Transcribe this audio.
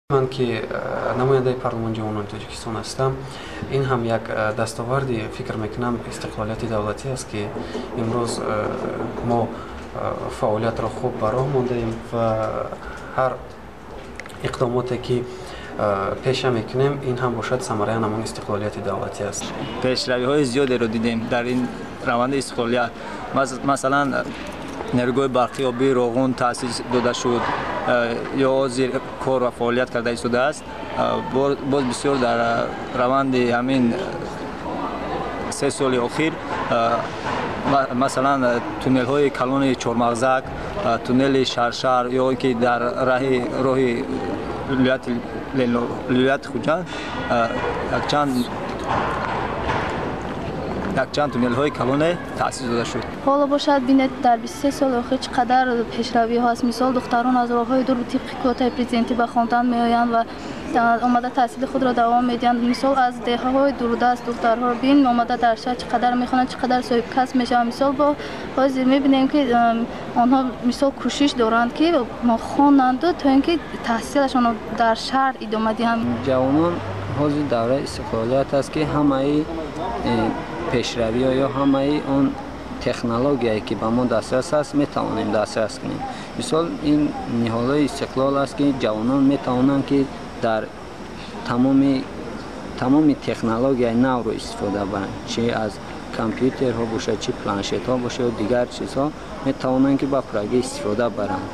Ман ки намояндаи парлумони ҷавонони Тоҷикистон ҳастам, ин ҳам як дастоварди, фикр мекунам, истиқлолияти давлатӣ аст, ки имрӯз мо фаъолиятро хуб ба роҳ мондаем ва ҳар иқдомоте ки пеша мекунем, ин ҳам бошад самараи ҳамон истиқлолияти давлатӣ аст. Пешравиҳои зиёдеро дидем дар ин раванди истиқлолият. Масалан, нерӯгоҳи барқи обии Роғун таъсис дода шуд ё ҳозир кор ва фаъолият карда истодааст. Боз бисёр дар раванди ҳамин 3 соли охир, масалан, туннелҳои калони Чормағзак, туннели Шаршар ё ки дар раҳи роҳи вилояти Хуҷанд якчанд туннелҳои калоне таъсис дода шуд. Ҳоло бошад, бинед, дар 23 соли охир чӣ қадар пешравиҳо аст. Мисол, духтарон аз роҳҳои дур тибқи квотаи президентӣ ба хондан меоянд ва омада таҳсили худро давом медиҳанд. Мисол, аз деҳаҳои дурдаст духтарҳо бин омада дар шаҳр чӣ қадар мехонанд, чӣ қадар соҳибкасб мешаванд. Мисол, бо ҳозир мебинем, ки онҳо мисол кӯшиш доранд, ки хонанду то ин ки таҳсилашонро дар шаҳр идома диҳанд. Ҷавонон ҳозир давраи истиқлолият аст, ки ҳамаи пешравиҳо ё ҳамаи он технологияе ки ба мо дастрас аст, метавонем дастрас кунем. Мисол, ин ниҳолҳои истиқлол аст, ки ҷавонон метавонанд, ки дар тамоми технологияи навро истифода баранд, чи аз компютерҳо бошад, чи планшетҳо бошад ё дигар чизҳо, метавонанд, ки ба пуррагӣ истифода баранд.